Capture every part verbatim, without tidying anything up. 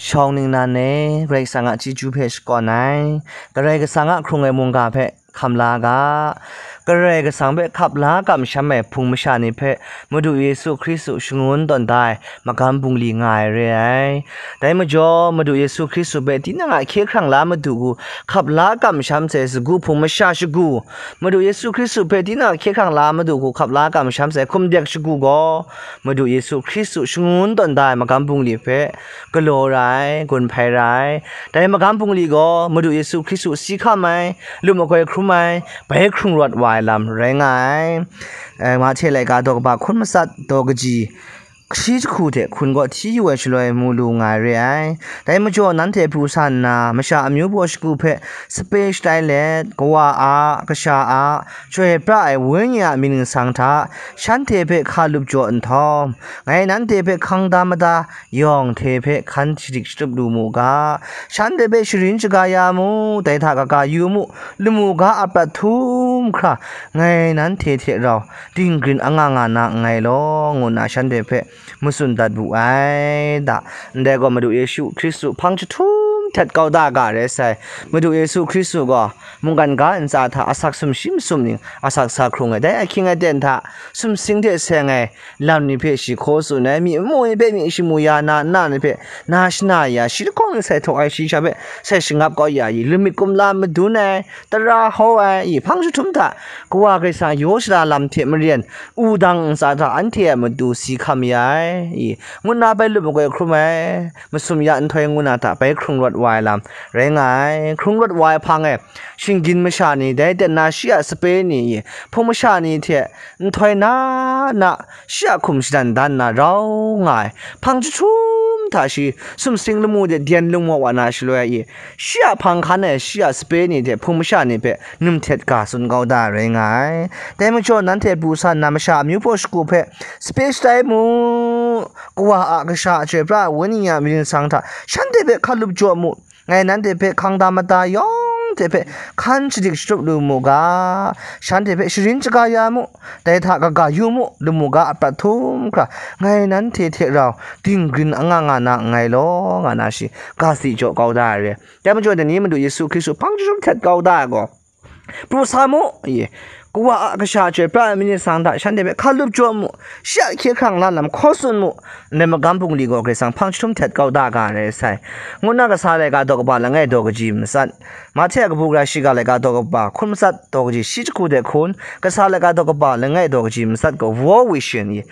Shawng ningnan e, Karai Kasang a chyeju hpe shakawn ai, Karai Kasang a hkrung ai mungga hpe hkam la ga, Karai Kasang hpe hkap la kamsham ai hpung masha ni hpe Madu Yesu Hkristu shangun tawn da ai magam bungli nga ai re ai. Dai majaw, Madu Yesu Hkristu hpe tinang a hkye hkrang la madu hku hkap la kamsham sai sagu hpung masha shagu, Madu Yesu Hkristu hpe tinang a hkye hkrang la madu hku hkap la kamsham sai hkum dek shagu gaw, Madu Yesu Hkristu shangun tawn da ai magam bungli hpe galaw ra ai, gun hpai ra ai. Dai magam bungli gaw Madu Yesu Hkristu si hkam ai, lu makoi hkrum ai, bai hkrung rawt wa ai lam rai nga ai. Eh, Mahte laika daw kaba hkun matsat daw kaji, shi jahku hte hkun kaw hti yu ai shaloi mu lu nga ai re ai. Dai majaw, nanhte pru sa nna, masha amyu baw shagu hpe sape shatai let, Kawa a, Kasha a, Chyoi pra ai Wenyi a mying ningsang hta shanhte hpe hka lup jaw nhtawm, ngai nanhte hpe hkang da mada yawng hte hpe hkan shadik shatup lu mu ga, shanhte hpe sharin shaga ya mu, dai hta kaga yu mu, lamu ga a prat htum hkra, ngai nanhte hte rau dinggrin anga nga na nngai law, ngu nna shanhte hpe matsun dat wu ai da. Ndai gaw, Madu Yesu Hkristu hpang jahtum htet kau da ga rai sai. Madu Yesu Hkristu gaw mungkan ga ntsa hta asak sumshi masum ning asak sa hkrung ai. Dai ahkying aten hta sumsing hte seng ai lam ni hpe shi hkaw tsun ai. Myi mamu ni hpe myi shamu ya na, na ni hpe na shana ya, shi lahkawng ni sai htaw ai, shi sha hpe sai shangap kau ya i, lamik kumla madun ai, tara hau ai i, hpang jahtum hta Kawa Karai Kasang yaw shara lam hte maren, wudang ntsa hta anhte a matu si hkam ya ai i, ngu nna bai lup makoi hkrum ai, masum ya nhtoi ngu na hta bai hkrung rawt wa ai lam rai nga ai. Hkrung rawt wa ai hpang e, shinggyim masha ni, dai ten na shi a sape ni i, hpung masha ni hte nhtoi na na, shi a hkum shadan dan na rau nga ai. Hpang jahtum hta shi sumsing lamu de dyen lung maw wa na shaloi i, shi a hpang hkan e shi a sape ni hte hpung masha ni hpe num htet ga tsun kau da rai nga ai. Dai majaw, nanhte pru sa nna, masha amyu baw shagu hpe sape shatai mu, Kawa a, Kasha a, Chyoi pra ai Wenyi a mying ningsang hta shanhte hpe hka lup jaw mu, ngai nanhte hpe hkang da mada yawng hte hpe hkan shadik shatup lu mu ga, shanhte hpe sharin shaga ya mu, dai hta kaga yu mu, lamu ga a prat htum hkra, ngai nanhte hte rau dinggrin anga nga na nngai law, nga na shi ga si jaw kau da ai re. Dai majaw, dai ni Madu Yesu Hkristu hpang jahtum htet kau da ai gaw, pru sa mu, i, Kawa a, Kasha a, Chyoi pra ai mying ningsang hta shanhte hpe hka lup jaw mu, shi a hkye hkrang la lam hkaw tsun mu, ndai magam bungli gaw Karai Kasang hpang jahtum htet kau da ga rai sai, ngu nna Kasa laika daw kaba langai daw kaji matsat, Mahte a kabu gara shiga laika daw kaba hkun matsat daw kaji shi jahku de hkun, Kasa laika daw kaba langai daw kaji matsat gaw World Vision i,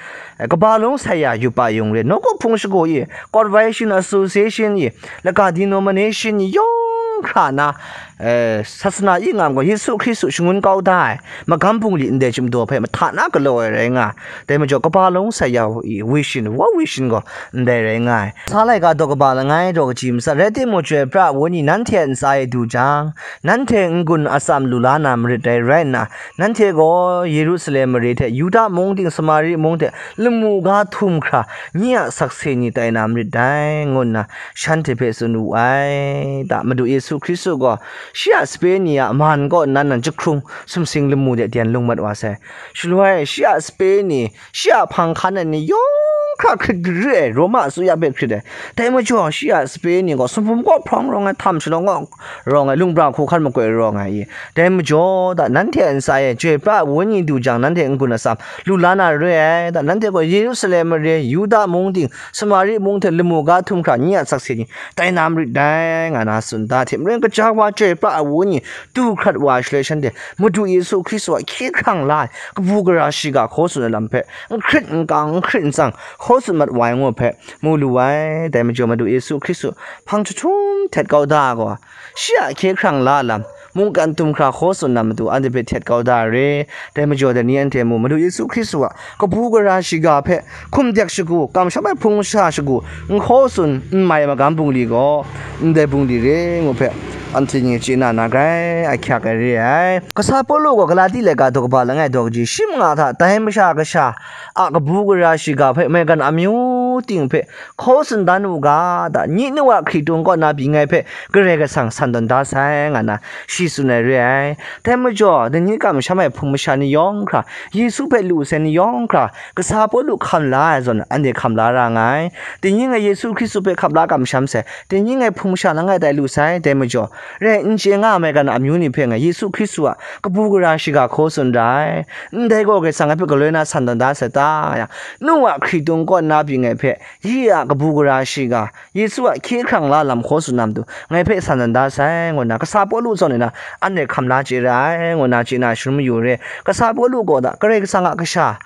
kaba lung sai ya yup a yung re, nawku hpung shagu i, Convention Association i, laga denomination i, yawng hkra na, eh, sasana i ngam gaw Yesu Hkristu shangun kau da ai magam bungli ndai chyum daw hpe mahta na galaw ai rai nga. Dai majaw, kaba lung sai ya i, Vision, World Vision gaw ndai rai nga ai. Sa laika daw kaba langai daw kaji matsat, rai timung, Chyoi pra ai Wenyi nanhte a ntsa e du jang, nanhte n-gun atsam lu la na marit dai rai nna, nanhte gaw Yerusalem mare hte Yuda mung ting, Samari mung hte lamu ga htum hkra, nye a sakse ni tai na marit dai, ngu nna shanhte hpe tsun wu ai. Da, Madu Yesu Hkristu gaw shi a sape ni a man kaw nnan nan jahkrung sumsing lamu de dyen lung mat wa sai. Shaloi shi a sape ni, shi a hpang hkan ai ni yawng hkra hkrit gari ai, Roma asuya hpe hkrit ai. Dai majaw, shi a sape ni gaw sumhpum kaw hprawng rawng ai, htam shalawng kaw rawng ai, lungpra hku hkan makoi rawng ai i. Dai majaw, da, nanhte a ntsa e Chyoi pra ai Wenyi du jang, nanhte n-gun atsam lu la na re ai. Da, nanhte gaw Yerusalem mare, Yuda mung ting, Samari mung hte lamu ga htum hkra, nye a sakse ni tai na marit dai, nga na tsun da. Hte maren, kaja wa Chyoi pra ai Wenyi du hkrat wa ai shaloi, shanhte Madu Yesu Hkristu a hkye hkrang la ai kabu gara shiga hkaw tsun ai lam hpe n hkrit n kang, n hkrit n tsang hkaw tsun mat wa ai ngu hpe mu lu ai. Dai majaw, Madu Yesu Hkristu hpang jahtum htet kau da ai gaw, shi a hkye hkrang la lam, mungkan tum hkra hkaw tsun na matu anhte hpe htet kau da ai re. Dai majaw, dai ni anhte mu, Madu Yesu Hkristu a kabu gara shiga hpe hkum dek shagu, kamsham ai hpung masha shagu, n hkaw tsun n mai magam bungli gaw, ndai bungli re ngu hpe anhte ni chye na na grai ahkyak ai re ai. Kasa Pawlu gaw Galati laika daw kaba langai daw kaji shi manga hta dai Masha Kasha a kabu gara shiga hpe maigan amyu ting hpe hkaw tsun dan u ga, da, nye nu a hkritung kaw na pyi ngai hpe Karai Kasang san tawn da sai, nga na shi tsun ai re ai. Dai majaw, dai ni kamsham ai hpung masha ni yawng hkra, Yesu hpe lu sai ni yawng hkra, kasa Pawlu hkam la ai zawn, anhte hkam la ra nga ai. Dai ni ngai Yesu Hkristu hpe hkap la kamsham sai, dai ni ngai hpung masha langai tai lu sai, dai majaw, rai n chye nga ai maigan amyu ni hpe ngai Yesu Hkristu a kabu gara shiga hkaw tsun ra ai. Ndai gaw Karai Kasang ngai hpe galoi na san tawn da sai ta, nga yang, nu a hkritung kaw na pyi ngai hpe, yi a kabu gara shiga, Yesu a hkye hkrang la lam hkaw tsun na matu, ngai hpe san tawn da sai, ngu nna, kasa Pawlu zawn e na, anhte hkam la chye ra ai, ngu nna, chye na sharum mayu re. Kasa Pawlu gaw da, Karai Kasang a kasha,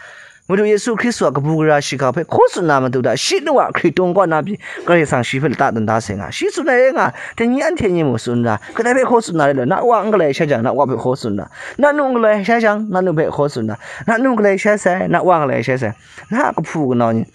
Madu Yesu Hkristu a kabu gara shiga hpe hkaw tsun na matu da, shi nu a hkritung kaw na pyi, Karai Kasang shi hpe lata tawn da sai nga, shi tsun ai rai nga, dai ni anhte ni mu tsun ra, kadai hpe hkaw tsun na rai law, na wa n galai shai jang, na wa hpe hkaw tsun ra, na nu n galai shai jang, na nu hpe hkaw tsun ra, na nu galai shai sai, na wa galai shai sai, na a kahpu kanau ni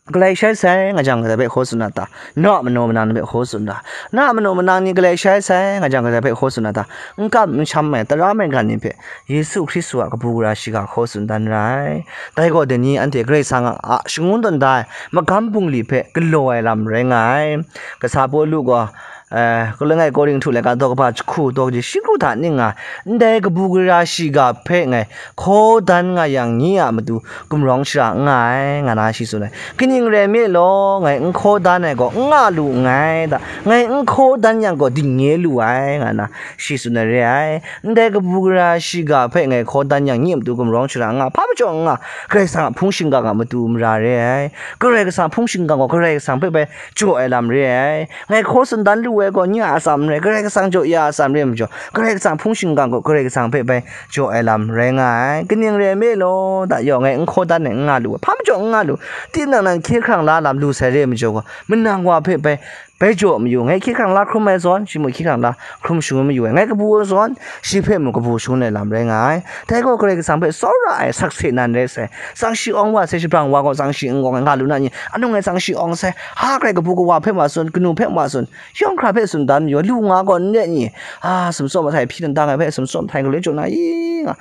galai shai sai, nga jang, kadai hpe hkaw tsun na ta? Na a manaw manang ni hpe hkaw tsun ra, na a manaw manang ni galai shai sai, nga jang, kadai hpe hkaw tsun na ta? N kam n sham ai tara maigan ni hpe Yesu Hkristu a kabu gara shiga hkaw tsun dan ra ai. Dai gaw, dai ni anhte Karai Kasang a shangun tawn da ai magam bungli hpe galaw ai lam rai nga ai. Kasa Pawlu gaw, eh, langai Korinhtu laika daw kaba jahku daw kaji shi kru hta ning nga, ndai kabu gara shiga hpe ngai hkaw dan nga yang, nye a matu gumrawng shara n nga ai, nga na shi tsun ai. Kaning rai nme law, ngai n hkaw dan ai gaw n nga lu nngai, da, ngai n hkaw dan yang gaw dingnye lu ai, nga na shi tsun ai re ai. Ndai kabu gara shiga hpe ngai hkaw dan yang, nye a matu gumrawng shara n nga, hpa majaw n nga, Karai Kasang a hpung shingkang a matu mara re ai. Karai Kasang a hpung shingkang gaw Karai Kasang hpe bai jaw ai lam re ai. Ngai hkaw tsun dan lu ai gaw nye a atsam n rai, Karai Kasang jaw ya a atsam re ai majaw, Karai Kasang hpung shingkang gaw Karai Kasang hpe bai jaw ai lam rai nga ai. Kaning rai nme law, da, yaw, ngai n hkaw dan ai n nga lu ai, hpa majaw n nga lu, tinang nan hkye hkrang la lam lu sai re ai majaw gaw, manang wa hpe bai, bai jaw mayu, ngai hkye hkrang la hkrum ai zawn, shi mung hkye hkrang la hkrum shangun mayu ai, ngai kabu ai zawn, shi hpe mung kabu shangun ai lam rai nga ai. Dai gaw Karai Kasang hpe tsawra ai sakse nan rai sai. Tsang shi awng wa sai, shabrang wa gaw tsang shi n awng ai, nga lu na ni? Anung ai tsang shi awng sai, ha, grai kabu kawa hpe ma tsun, kanu hpe ma tsun, yawng hkra hpe tsun dan mayu, lu nga gaw n re ni? A, sumsawp mahtai hpyi dan da, ngai hpe sumsawp mahtai galoi jaw na i, nga.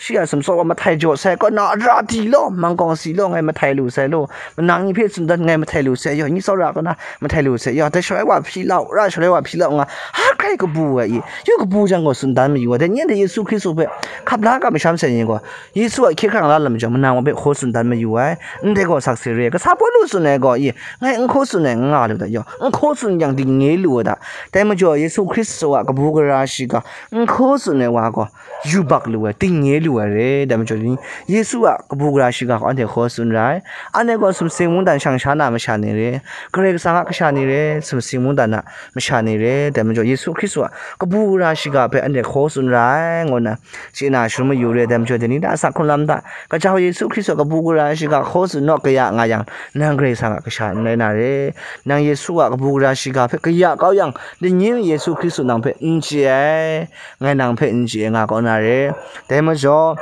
Shi a sumsawp wa mahtai jaw sai, kaw na ra di law, mangkawng si law, ngai mahtai lu sai law, manang ni hpe tsun dan, ngai mahtai lu sai yaw, ni tsawra kaw na mahtai lu sai yaw, dai shaloi wa hpyi lau, ra shaloi wa hpyi lau, nga, ha, grai kabu ai i, yu kabu jang gaw tsun dan mayu ai. Dai ni anhte Yesu Hkristu hpe hkap la kamsham sai ni gaw, Yesu a hkye hkrang la lam jang, manang wa hpe hkaw tsun dan mayu ai. Ndai gaw sakse re, kasa Pawlu tsun ai gaw, i, ngai n hkaw tsun ai n nga lu da yaw, n hkaw tsun yang dingnye lu ai da. Dai majaw, Yesu Hkristu a kabu gara shiga n hkaw tsun ai wa gaw, yubak lu ai, dingnye lu ai re. Dai majaw ni, Yesu a kabu gara shiga gaw anhte hkaw tsun ra ai. Anhte gaw sumsing mungdan shang sha na masha ni re, Karai Kasang a kasha ni re, sumsing mungdan a masha ni re. Dai majaw, Yesu Hkristu a kabu gara shiga hpe anhte hkaw tsun ra ai, ngu nna, chye na sharum mayu re. Dai majaw, dai ni hta asak hkrung lam hta, kajau Yesu Hkristu a kabu gara shiga hkaw tsun naw kaya nga yang, nang Karai Kasang a kasha n rai na re. Nang Yesu a kabu gara shiga hpe kaya kau yang, dai ni Yesu Hkristu nang hpe n chye ai, ngai nang hpe n chye ai nga kau na re. Dai majaw,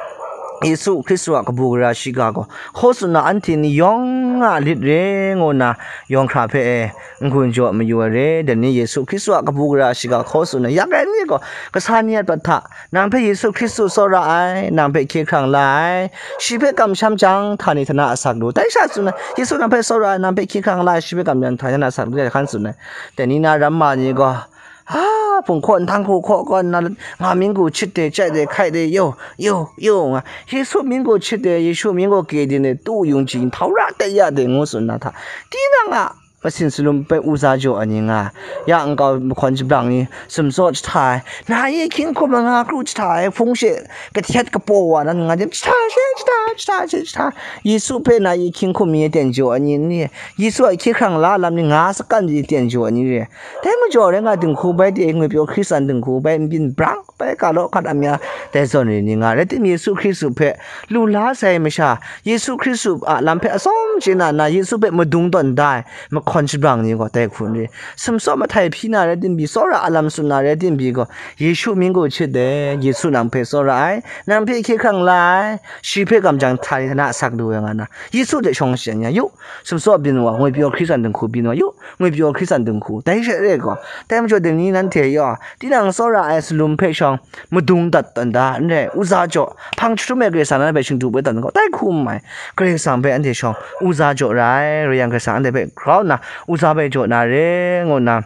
Yesu Hkristu a kabu gara shiga gaw hkaw tsun na anhte ni yawng a lit re, ngu nna yawng hkra hpe e n-gun jaw mayu ai re. Dai ni Yesu Hkristu a kabu gara shiga hkaw tsun na yak ai ni gaw, kasa ni a prat hta, nang hpe Yesu Hkristu tsawra ai, nang hpe hkye hkrang la ai, shi hpe kamsham jang, htani htana asak lu. Dai sha tsun ai, Yesu nang hpe tsawra ai, nang hpe hkye hkrang la ai, shi hpe kamsham htani htana asak lu, dai hkan tsun ai. Dai ni na ramma ni gaw, ha, hpung hkaw, nhtang hku hkaw kaw nna, nga minggu chit de, chyai de, hkai de, yo, yo, yo, nga, Yesu minggu chit de, Yesu minggu ke de ne, tu yung ji, htau ra de, ya de, ngu tsun na hta, tinang a masin salum bai uza jaw ai ni nga, ya nkau mahkawn jablang ni sumsaw jahta ai, na yi hkying hkum ai nga kru jahta ai, hpung she kahtet kapaw wa nan nga jep jahta she jahta, jahta she jahta, Yesu hpe na yi hkying hkum mi aten jaw ai ni n re, Yesu a hkye hkrang la lam ni nga sakan di aten jaw ai ni re. Dai majaw rai nga, dinghku bai de, ngwipyaw Hkristan dinghku bai, nbyin brang bai, ka law hkat amya dai zawn re ni nga, rai timung, Yesu Hkristu hpe lu la sai masha, Yesu Hkristu a lam hpe atsawm chye na, na Yesu hpe madung tawn da ai mahkawn shabrang ni gaw dai hku n re. Sumsaw mahtai hpyi na rai timung, tsawra a lam tsun na rai timung gaw, Yesu minggu chit de, Yesu nang hpe tsawra ai, nang hpe hkye hkrang la ai, shi hpe kamsham htani htana asak lu ai nga na, Yesu hte shawng shajan ya yu, sumsaw byin wa, ngwipyaw Hkristan dinghku byin wa yu, ngwipyaw Hkristan dinghku, dai she re gaw, dai majaw dai ni nanhte yaw, tinang tsawra ai salum hpe shaw, madung dat dan da, n rai, uza jaw, hpang jahtum e Karai Kasang na hpe shingdu bai dan gaw, tai hku n mai. Karai Kasang hpe anhte shawng uza jaw ra ai, rai yang, Karai Kasang anhte hpe grau nna uza bai jaw na re, ngu nna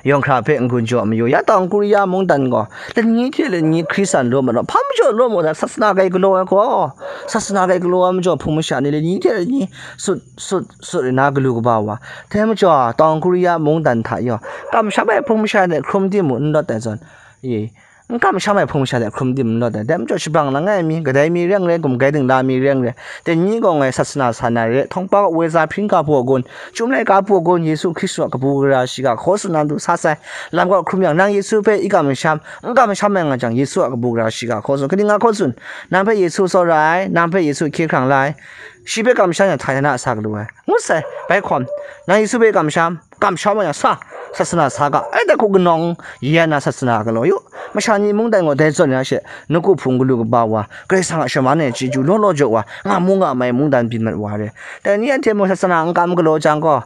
yawng hkra hpe n-gun jaw mayu. Ya tawng Korea mungdan gaw, lani hte lani Hkristan law mat, hpa majaw law mat, sasana gai galaw ai gaw, sasana gai galaw ai majaw hpung masha ni lani hte lani sut, sut, sut nna galu kaba wa. Dai majaw, tawng Korea mungdan hta yaw, kamsham ai hpung masha hte hkrum timung n rawt ai zawn, e, n kamsham ai hpung masha hte hkrum tim n rawt ai. Dai majaw, shabang langai mi, kadai mi reng re, gumgai dingla mi reng re, dai ni gaw ngai sasana sa na re, htawngpa woi za hpring ga baw gun, Chyum laika baw gun, Yesu Hkristu a kabu gara shiga hkaw tsun na du sa sai. Lam kaw hkrum yang, nang Yesu hpe i kamsham, n kamsham ai nga jang, Yesu a kabu gara shiga hkaw tsun. Kaning nga hkaw tsun? Nang hpe Yesu tsawra ai, nang hpe Yesu hkye hkrang la ai, shi hpe kamsham yang, htai na a sa galu ai, ngut sai. Bai hkawm, nang Yesu hpe kamsham, kamsham wa yang sa, sasana sa ga, ai dai hku kanawng ya na sasana galaw yu. Masha ni mungdan gaw dai zawn ya she, nawku hpung galu kaba wa, Karai Kasang a shaman e chyeju law law jaw wa, nga mu nga mai mungdan byin mat wa re. Dai ni anhte mung sasana n kam galaw jang gaw,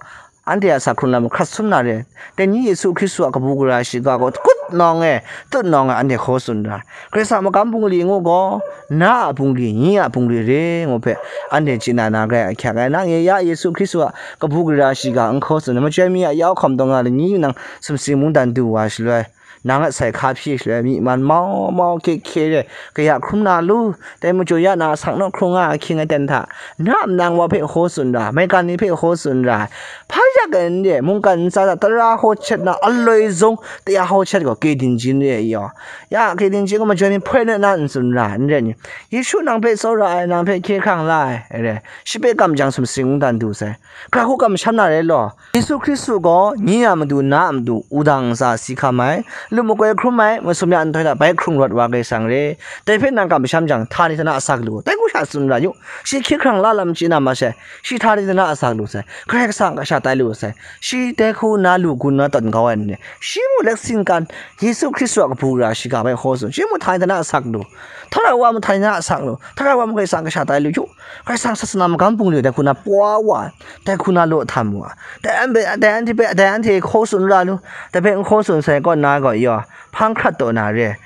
anhte a sa hkrun lam hkrat sum na re. Dai ni Yesu Hkristu a kabu gara shiga gaw kut nawng e, tut nawng e anhte hkaw tsun ra. Karai Kasang a magam bungli ngu gaw, na a bungli, nyi a bungli re ngu hpe, anhte chye na na rai ahkyak ai. Nang e ya Yesu Hkristu a kabu gara shiga n hkaw tsun ai, machyoi mi a yau hkawm taw nga lani nang sumsing mungdan du wa shaloi, nang a sai hka hpyi shaloi, myi man mau mau hkye hkye re, kaya hkrum na lu, dai majaw ya na asak naw hkrung nga ahkying aten hta, na a nang wa hpe hkaw tsun ra, maigan ni hpe hkaw tsun ra, hpa yak ai n re, mungkan ntsa hta tara hkaw htet na aloi zung, taya hkaw htet gaw, Kedinjin re ai yaw, ya Kedinjin gaw majoi mi hpoi na na n tsun ra, n rai ni, Yesu nang hpe tsawra ai, nang hpe hkye hkrang la ai, re, shi hpe kam jang sumsing mungdan du sai. Hkra hku kamsham na re law, Yesu Hkristu gaw nye a matu, na a matu, wudang ntsa si hkam ai, lu makoi hkrum ai, masum ya nhtoi hta bai hkrung rawt wa Karai Kasang re. Dai hpe nang kamsham jang, htani htana asak lu, dai hku sha tsun ra yu. Shi hkye hkrang la lam chye na ma sai, shi htani htana asak lu sai, Karai Kasang kasha tai lu sai, shi dai hku na lu gun na tawn kau ai ni, shi mu lek singkan, Yesu Hkristu a kabu gara shiga bai hkaw tsun, shi mu htani htana asak lu, htara wa mu htani htana asak lu, htara wa mu Karai Kasang kasha tai lu yu. Karai Kasang sasana magam bungli dai hku na pwa wa, dai hku na law htam wa, dai anhte, dai anhte hpe, dai anhte hkaw tsun ra lu, dai hpe n hkaw tsun sai kaw na gaw yaw, hpang hkrat taw na re,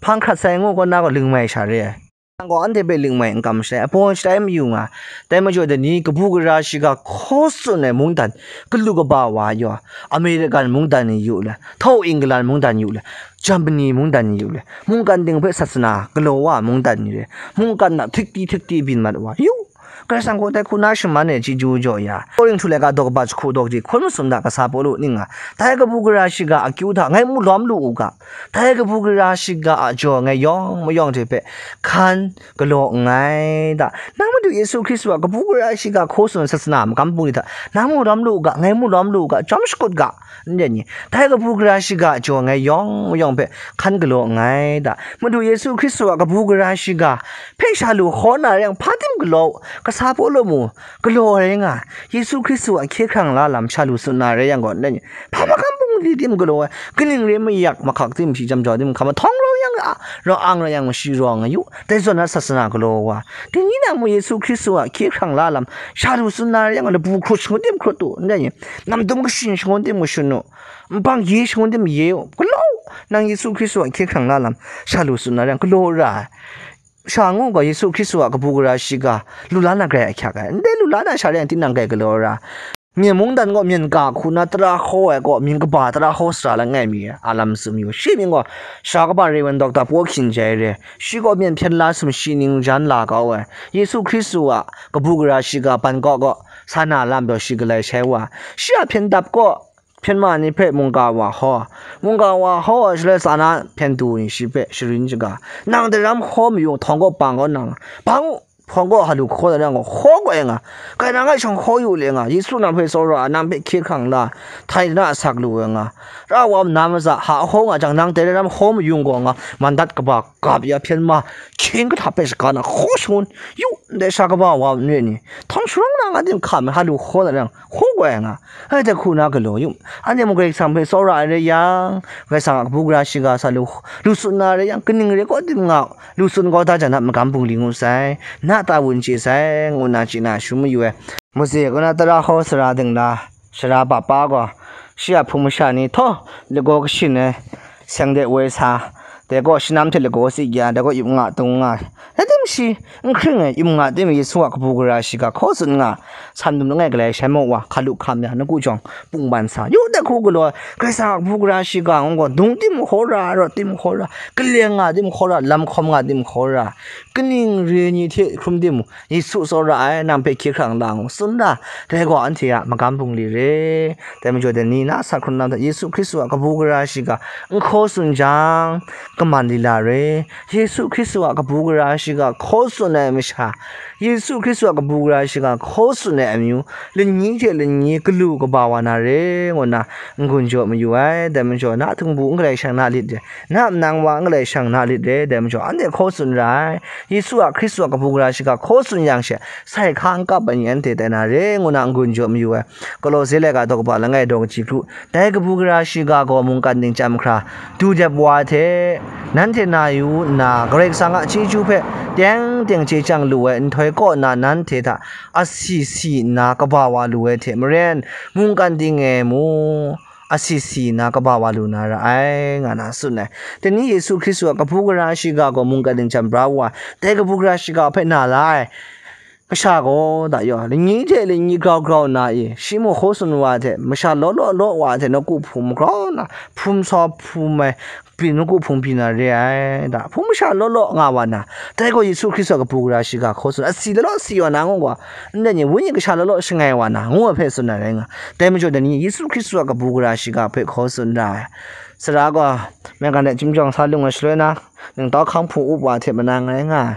hpang hkrat sai ngu kaw na gaw lingmai sha re. Nang gaw anhte hpe lingmai n kam shatai, abaw shatai mayu nga. Dai majaw dai ni kabu gara shiga hkaw tsun ai mungdan galu kaba wa yaw, American mungdan ni yu le, htau England mungdan yu le, Germany mungdan ni yu le, mungkan ting hpe sasana galaw wa mungdan ni re, mungkan na htikti htikti byin mat wa yu. Karai Kasang gaw dai hku na shaman e chyeju jaw ya. Korinhtu laika daw kaba jahku daw kaji hkun masum hta kasa Pawlu ning nga, dai kabu gara shiga akyu hta ngai mu lawm lu u ga, dai kabu gara shiga a jaw ngai yawng mayawng hte hpe hkan galaw nngai da. Nang Madu Yesu Hkristu a kabu gara shiga hkaw tsun sasana magam bungli hta nang mu lawm lu u ga, ngai mu lawm lu u ga, chyawm shakut ga, n rai ni? Dai kabu gara shiga jaw ngai yawng mayawng hpe hkan galaw nngai da. Madu Yesu Hkristu a kabu gara shiga hpe sha lu hkaw na re yang, hpa tim galaw, kasa Pawlu mu galaw ai rai nga, Yesu Hkristu a hkye hkrang la lam sha lu tsun na re yang gaw, n rai ni? Hpa magam bungli tim galaw ai, kaning re mayak mahkak tim shi jam jau tim hkam ai, htawng rau yang a, rau ang rai yang mashi rawng a yu, dai zawn na sasana galaw wa. Dai ni nang mu Yesu Hkristu a hkye hkrang la lam sha lu tsun na re yang gaw, labu hkrut shangun tim hkrut u, n rai ni? Namdum kashin shangun tim kashun u, nbang ye shangun tim ye u, galaw, nang Yesu Hkristu a hkye hkrang la lam sha lu tsun na re yang galaw ra ai. Sha ngu gaw, Yesu Hkristu a kabu gara shiga lu la na grai ahkyak ai, ndai lu la na sha re yang tinang grai galaw ra. Myen mungdan gaw myen ga hku na tara hkaw ai gaw, myen kaba tara hkaw sara langai mi a lam tsun yu. Shi mying gaw, sara kaba Reverend Doctor Paul Hkin jai re, shi gaw myen hpyen la sumshi ning jan la kau ai. Yesu Hkristu a kabu gara shiga ban kaw gaw, sa na lam daw shi galai shai wa, shi a hpyen dap gaw, hpyen ma ni hpe mungga wa hkaw, mungga wa hkaw ai shaloi, sa na hpyen du ni shi hpe sharin shaga, nang dai ram hkaw mayu, htawng gaw bang gaw nang, bang u, htawng gaw ha lu hkaw na rai yang gaw, hkaw gaw ai nga, kai nang a shawng hkaw yu le nga, Yesu nang hpe tsawra ai, nang hpe hkye hkrang la, htani htana asak lu ai nga, ra wa na maza, ha hkaw nga jang, nang dai ram hkaw mayu gaw nga, mandat kaba gap ya hpyen ma, hkying kahta hpe shaga na hkaw shangun yu, ndai sara kaba wa n re ni? Htawng sharang na nga tim hkam ai, ha lu hkaw na rai yang, hkaw gaw ai nga, ai dai hku na galaw yu. Anhte mung Karai Kasang hpe tsawra ai rai yang, Karai Kasang a kabu gara shiga sa lu, lu tsun na rai yang, kaning re kaw tim nga, lu tsun kau da jang, na magam bungli ngu sai, na ta wun chye sai, ngu na chye na shum mayu ai. Mose kaw na tara hkaw sara dingla, sara papa gaw, shi a hpung masha ni, htaw, lagaw kashin ai, seng de woi sa, Dai gaw shanam hte lagaw si kya, dai gaw yum nga, dung nga. Rai tim shi, n hkring ai, yum nga tim Yesu a kabu gara shiga hkaw tsun nga, san dum langai galai shan maw wa, hka lu hkam ya, nawku jawng pungban sa. Yu dai hku galaw, Karai Kasang a kabu gara shiga ngu gaw, dung tim hkaw ra, rawt tim hkaw ra, kaleng nga tim hkaw ra, lam hkawm nga tim hkaw ra, kaning re ni hte hkrum tim, Yesu tsawra ai, nang hpe hkye hkrang la ngu tsun da, dai gaw anhte a magam bungli re. Dai majaw dai ni na sa hkrun lam hta Yesu Hkristu a kabu gara shiga n hkaw tsun jang, kaman lila re. Yesu Hkristu a kabu gara shiga hkaw tsun ai masha, Yesu Hkristu a kabu gara shiga hkaw tsun ai amyu, lani hte lani galu kaba wa na re, ngu na n-gun jaw mayu ai. Dai majaw na htingbu n galai shang na lit re, na manang wa n galai shang na lit re. Dai majaw anhte hkaw tsun ra ai. Yesu a Hkristu a kabu gara shiga hkaw tsun yang she, sai hka n kap ai ni anhte tai na re, ngu na n-gun jaw mayu ai. Kolose laika daw kaba langai daw kaji kru, dai kabu gara shiga gaw mungkan ning chyam hkra, du dep wa hte, nanhte na yu nna, Karai Kasang a chyeju hpe teng teng chye chyang lu ai nhtoi kaw na nanhte hta asi si nna kaba wa lu ai hte maren, mungkan ting e mu, asi si nna kaba wa lu na ra ai, nga na tsun ai. Dai ni Yesu Hkristu a kabu gara shiga gaw mungkan ning chyam bra wa, dai kabu gara shiga hpe na la ai masha gaw, da yaw, lani hte lani grau grau na i, shi mung hkaw tsun wa hte, masha law law law wa hte, nawku hpung magrau na, hpum sa hpum ai, pyi, nawku hpung pyi na re ai, da, hpung masha law law nga wa na, dai gaw Yesu Hkristu a kabu gara shiga hkaw tsun, asi law law si wa na ngu gaw, ndai ni, wenyi kasha law law shangai wa na, ngu ai hpe tsun na rai nga. Dai majaw, dai ni Yesu Hkristu a kabu gara shiga hpe hkaw tsun ra ai. Sara gaw, maigan de chyum jawng sa lung ai shaloi na, ningtau hkang hpung up wa hte manang rai nga ai.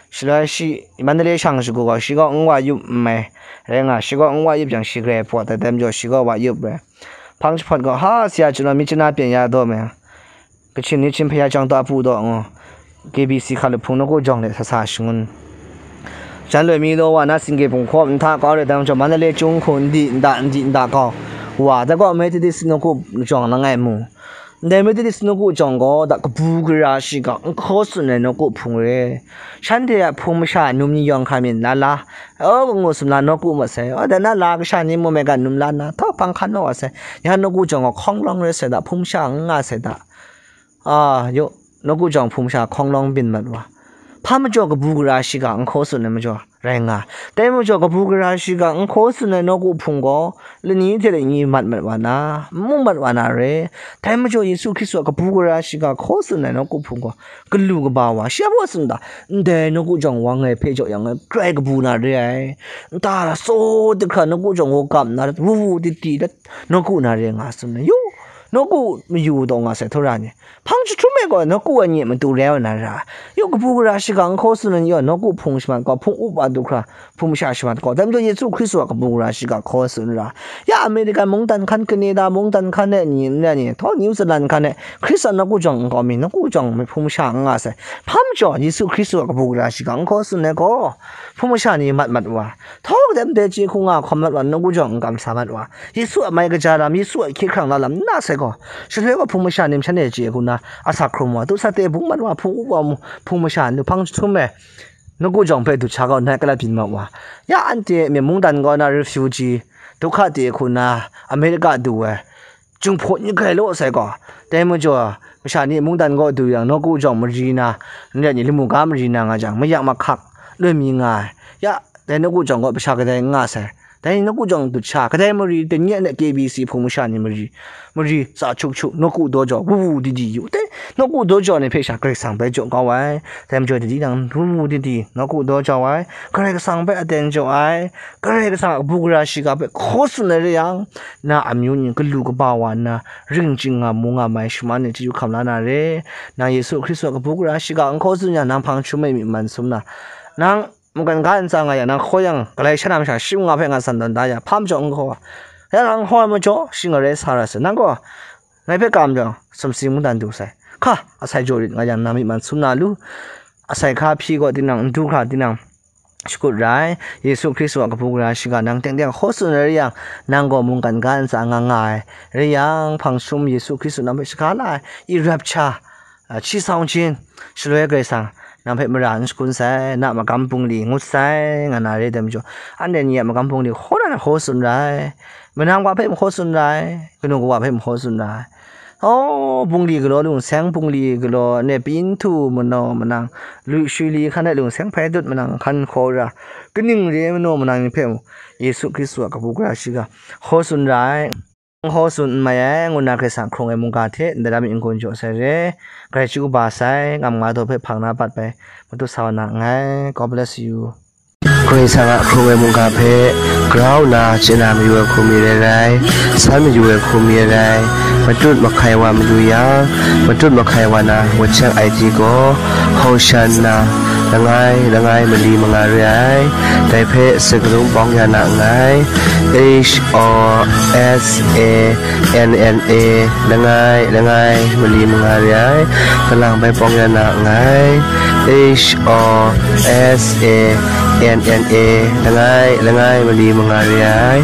Shaloi shi Mandalay shang shagu gaw, shi gaw n wa yup n mai, rai nga, shi gaw n wa yup jang, shi grai pawt ai, dai majaw shi gaw wa yup rai. Hpang jahpawt gaw, ha, si a chyu na, myit chyu na pyen ya daw me, Kachin ni Chin hpe ya chyawng ta pu daw ngu, K B C hkalup hpung nawku jawng de sa sa shangun. Jan loi mi daw wa na, singge hpung hkaw nhtang kau re, dai majaw, Mandalay chyung hku n di, n da, n di, n da kau wa, dai gaw, Methodist nawku jawng langai mu. Ndai Methodist nawku jawng gaw, da kabu gara shiga n hkaw tsun ai nawku hpung re. Shanhte a hpung masha num ni yawng hkra myin la la, o, ngu sumla nawku masai, o, da na la kasha ni mung maigan num la nna, htawk hpang hkan naw wa sai, ya nawku jawng gaw hkawng lawng rai sai da, hpung masha n nga sai da. A, yu, nawku jawng hpung masha hkawng lawng byin mat wa. Hpa majaw kabu gara shiga n hkaw tsun ai majaw rai nga. Dai majaw kabu gara shiga n hkaw tsun ai nawku hpung gaw, lani hte lani mat mat wa na, n mu mat wa na re. Dai majaw Yesu Hkristu a kabu gara shiga hkaw tsun ai nawku hpung gaw, galu kaba wa, shi a baw tsun da, ndai nawku jawng wang ai hpe jaw yang, grai kabu na re ai. Nta tsaw dahkra nawku jawng gaw gam na, wu wu di di dat, nawku na re nga tsun ai. Yu, nawku mayu daw nga sai, htaw ra ni. Hpang jahtum e gaw nawku ai ni matu rai wa na ra. Yu, kabu gara shiga n hkaw tsun ai ni gaw, nawku hpung shaman gaw, hpung up a du hkra, hpung masha shaman gaw, dai majaw Yesu Hkristu a kabu gara shiga hkaw tsun ra. Ya American mungdan hkan, Canada mungdan hkan e ni, n rai ni, htawk New Zealand hkan e, Hkristan nawku jawng n kau mi, nawku jawng hpung masha n nga sai. Hpa majaw Yesu Hkristu a kabu gara shiga n hkaw tsun ai gaw, hpung masha ni mat mat wa, htawk dai ndai chye hku nga hkawm mat wa, nawku jawng n kamsa mat wa, Yesu a mai kaja lam, Yesu a hkye hkrang la lam n na sai gaw, shaloi gaw hpung masha ni shanhte chye hku na asak hkrum wa, du sat de bung mat wa, hpung up wa mu, hpung masha ni hpang jahtum e, nawku jawng hpe dut sha kau nai kalat byin mat wa. Ya anhte myen mungdan kaw na refugee, du hka de hku na America du ai, Jinghpaw n grai law sai gaw, dai majaw, masha ni mungdan kaw du yang, nawku jawng mari na, n rai ni, lamu ga mari na nga jang, mayak mahkak loi mi nga ai. Ya, dai nawku jawng gaw masha kadai n nga sai. Dai nawku jawng dut sha, kadai mari, dai ni a K B C hpung masha ni mari, mari, tsa hkyuk hkyuk, nawku daw jaw, wu wu di di yu. Dai nawku daw jaw ni hpe sha Karai Kasang bai jaw kau ai. Dai majaw, dai di nang, wu wu di di, nawku daw jaw ai, Karai Kasang bai aten jaw ai, Karai Kasang a kabu gara shiga hpe hkaw tsun ai re yang, na amyu ni galu kaba wa nna, ring ching nga mu nga mai shaman ni chyu hkam la na re. Nang Yesu Hkristu a kabu gara shiga n hkaw tsun yang, nang hpang jahtum e myi man sum na, nang mungkan ga ntsa nga yang, nang hkaw yang, galai sha na masha shi mung nga hpe nga san tawn da ya, hpa majaw n hkaw, ya nang hkaw ai majaw, shi ngarai sa ra sai. Nang gaw, ngai hpe kam jang, sumsing mungdan du sai. Hka, asai jaw rit nga yang, nang myi man sum na lu, asai hka hpyi gaw tinang, n du hkra tinang, shakut ra ai. Yesu Hkristu a kabu gara shiga nang teng teng hkaw tsun ai re yang, nang gaw mungkan ga ntsa nga nga ai. Re yang, hpang jahtum Yesu Hkristu nang hpe shaga la ai, i rap sha, a, chi sau jin, shaloi Karai Kasang nang hpe mara n shakun sai, na magam bungli ngut sai, nga na re, dai majaw, anhte ni a magam bungli hkaw na hkaw tsun ra ai, manang wa hpe mung hkaw tsun ra ai, kanu kawa hpe mung hkaw tsun ra ai. O, bungli galaw lungseng, bungli galaw ne, pyin htu manaw manang, lu shwi li hkan e lungseng hpai dut manang, hkan hkaw ra, kaning re manaw manang ni hpe mung, Yesu Hkristu a kabu gara shiga hkaw tsun ra ai, hkaw tsun n mai ai, ngu nna Hkristu a hkrung ai mungga hte ndai lam n-gun jaw sai re, grai chyu kaba sai, ngam nga daw hpe hpang na pat bai, matut sa wa na nngai. God bless you. Karai Kasang a hkrung ai mungga hpe grau nna chye na mayu ai hku mi rai rai, san mayu ai hku mi rai rai, matut mahkai wa mayu yang, matut mahkai wa na wacheng ai ti gaw, hkaushan nna, langai, langai mali manga re ai, dai hpe sakalung pawng ya na nngai, H O S A N N A, langai, langai mali manga re ai, kalang bai pawng ya na nngai, H O S A N N A, langai, langai mali manga re ai,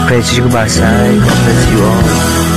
grai chyu kaba sai, God bless you all.